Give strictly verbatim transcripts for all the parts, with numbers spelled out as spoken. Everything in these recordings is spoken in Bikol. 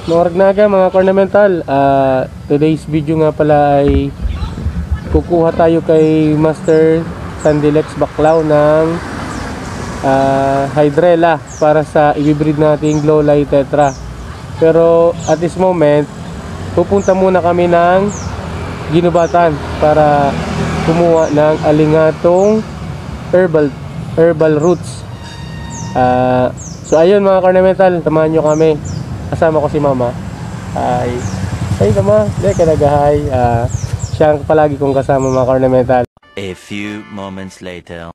Maorag na aga, mga ka-ornamental. Ah, today's video nga pala ay kukuha tayo kay Master Sandilex Baclao ng, ah, hydrella para sa ibibreed nating Glow Light Tetra. Pero at this moment, pupunta muna kami ng Guinobatan para kumuha ng alingatong herbal, herbal roots. Ah, so ayun, mga ka-ornamental, samahan nyo kami. Kasama ko si Mama. Hi. Hi, Mama. Hindi ka nag-hi. Ah, siya ang palagi kong kasama, mga ka-ornamental. A few moments later.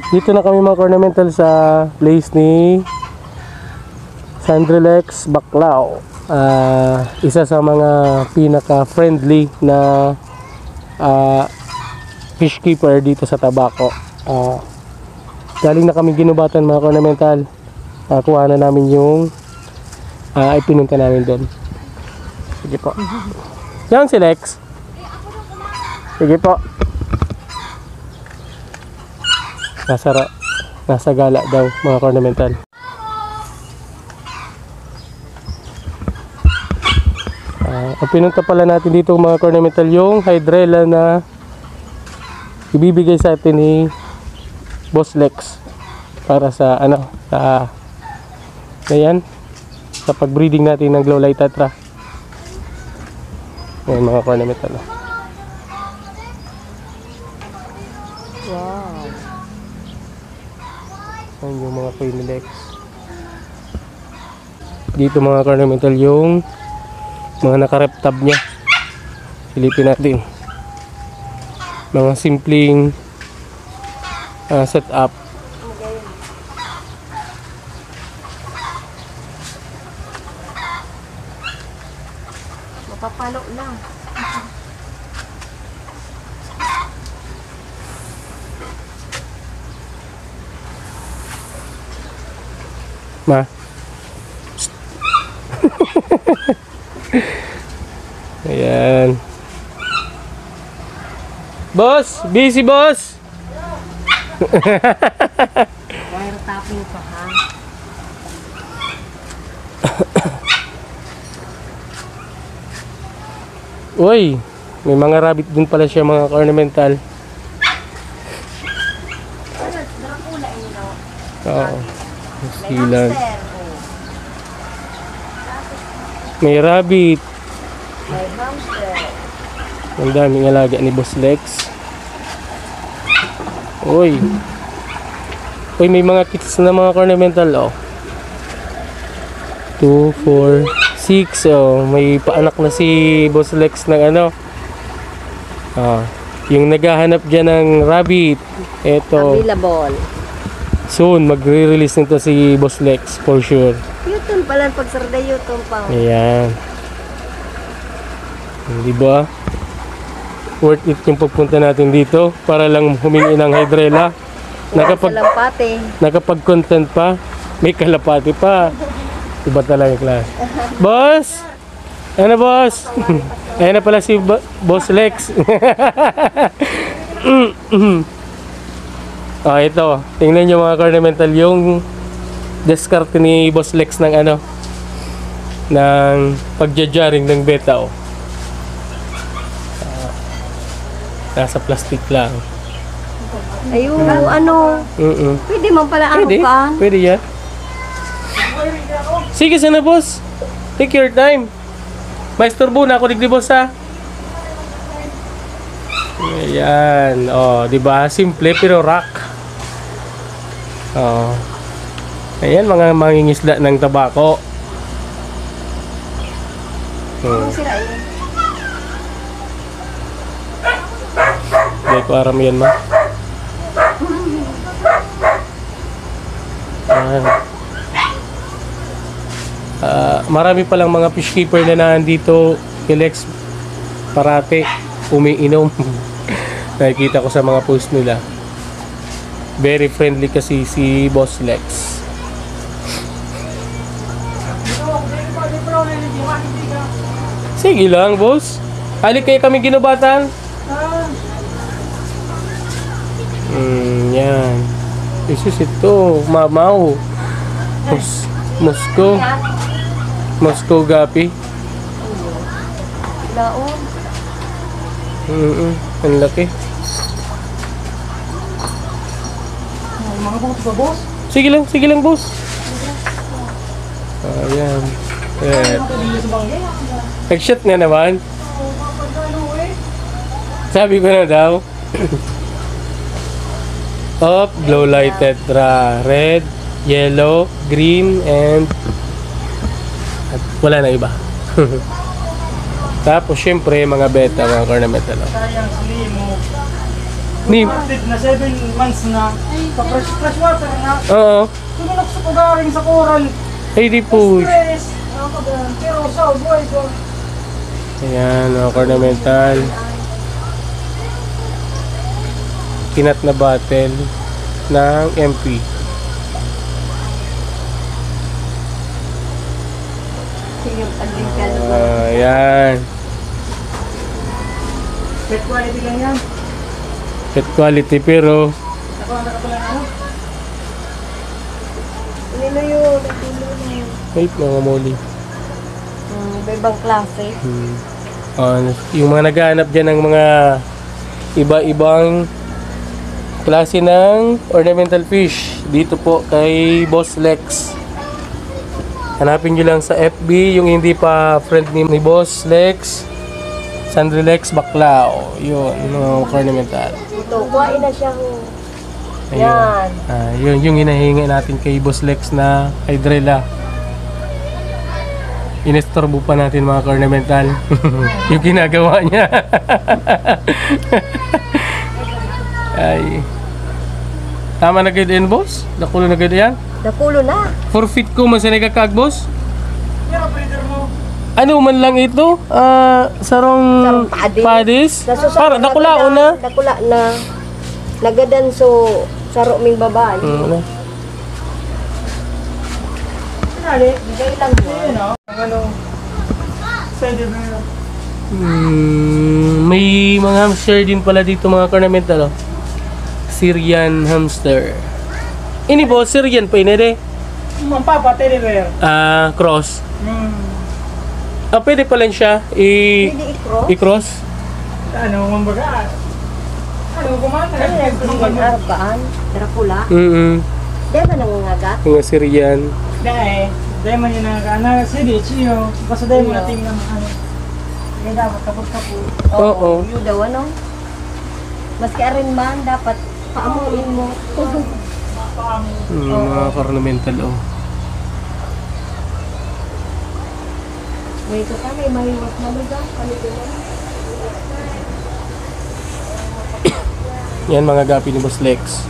Dito na kami, mga ka-ornamental, sa place ni Sandrilex Baclao. Ah, isa sa mga pinaka-friendly na, ah, fish keeper dito sa Tabaco. Ah, galing na kami Guinobatan, mga ka-ornamental. Ah, kuha na namin yung, ah, ipinunta namin doon. Sige po. Yan si Lex. Sige po. Nasa ra-, nasa gala daw, mga ka-ornamental. Ah, ang pinunta pala natin dito, mga ka-ornamental, yung hydrella na ibibigay sa atin ni Boss Lex para sa, ano, sa, ayan, sa pag-breeding natin ng Glow Light Tetra. Ayan, mga ka-ornamental, oh. Wow. Ayan yung mga kuy ni Lex. Dito, mga ka-ornamental, yung mga naka-rep tub niya. Silipin natin. Mga simpleng, ah, setup. Mapapalo na. Ma, Ayan. Boss, busy, boss. Wire tapping pa, ha? Uy, may mga rabbit din pala siya, mga ka-ornamental. Oo. Silan. May rabbit. May hamster. Ang daming alaga ni Boss Lex. Uy. Uy, may mga kits na, mga ka-ornamental, oh. Two, four, six. Oh, may paanak na si Boss Lex ng ano. Ah, yung naghahanap dyan ng rabbit, eto. Available. Soon, magre-release nito si Boss Lex, for sure. Yuton pala, pag sarda yuton pa. Ayan. Di ba? Worth it yung pagpunta natin dito para lang humingi ng hydrella. Nakapag-, Salampate. Nakapag-content pa. May kalapati pa. Iba talaga yung klase. Boss! Ano, boss? Ayan na pala si Bo-, Boss Lex. Oh, ito. Tingnan nyo, mga ka-ornamental, yung diskarte ni Boss Lex ng ano, ng pagjajaring ng beta, oh. Ah, nasa plastic lang. Ayun, ano, Mm-mm. Pwede man pala Pwede. arukan. Pwede yan. Sige sana, boss. Take your time. Maisturbo na ako digdi, boss, ha? Ayan. Oh, di ba? Simple pero rock. Oh. Ayan, mga mangingisda ng tabako. Hmm. Anong sira yun? Di ko aram yan, ma. Ayan. Ah, marami palang mga fish keeper na nandito, Lex, parati umiinom. Nakikita ko sa mga post nila. Very friendly kasi si Boss Lex. Sige lang, boss. Hali kayo kami ginubatan. Hmm, yan. Isus ito, mamaw. Mos-, Moscow. Moscow gapi. Laon. Mm-mm. Ang laki. Ay, mga boss, ba, boss? Sige lang, sige lang, boss. Ayan. Eh, Ano ba ito dito sa bangkay? Nag-shoot nga naman. Sabi ko na daw. Up, glow light tetra, red, yellow, green, and, at wala na iba. Tapos, syempre, mga beta, mga ornamental, oh. Sayang si Limo. Ni- Started na seven months na. Sa fresh, fresh water na. Oo. Sumunok sa pagaring sa koral. Ay, di po. Stress. Pero sa buhay ko. Ayan, mga ornamental. Kinat na bottle ng M P. Sige, pag-drink ka na ba? Ah, ayan. Pet quality lang yan. Pet quality, pero Nakuha na ka pala ng ano? Nilo yun, nilo yun. Wait, mga moli. Hmm, iba-ibang klase. Hmm. Ah, yung mga naghahanap dyan ng mga iba-ibang klase ng ornamental fish, dito po kay Boss Lex. Hanapin nyo lang sa F B, yung hindi pa friend ni, ni Boss Lex, Sandrilex Baclao. Yun, mga ornamental. Ito, kuhain na siya, ho. Ayun. Yan. Ah, yun, yung hinahingi natin kay Boss Lex na hydrella. Inestorbo pa natin, mga ornamental. Yung ginagawa niya. Ay. Tama na gid yan, boss? Dakulo na gid yan? Dakulo na. Four feet ko, man sa nagkakag, boss? Ano man lang ito? Ah, sarong Sarong padis. Padis? Nasusunod Para na dakulaon na. Dakula na. Nagadan so saro ming babae. Mm, ano? Bigay lang mo. Ano? Teddy bear. Mm, may mga hamster din pala dito, mga ka-ornamental, oh. Syrian hamster. Ini, boss, Syrian pa ini, de? Ang papa, teddy bear. Ah, cross. Hmm. Ah, pwede pala siya i- Pwede i-cross. i-cross. Ano, kumbaga, ano, kumbaga, Ano yan? Sige, Arab kaan? Dracula? Mm. Di ba nangangagat? Mga Syrian. Dahil, dahil man yun ang ano, sige, chiyo. Basta dahil mo Chiyo. nating ng ano. Kaya dapat kapag-kapag. Oo. Yun daw, ano? Maski arin man, dapat paamuin mo. Paamo. Mm, mga ka-ornamental, oh. May ito ka, may mahiwas na lugar. Kami din, ano? Yan, mga gapi ni Boss Lex.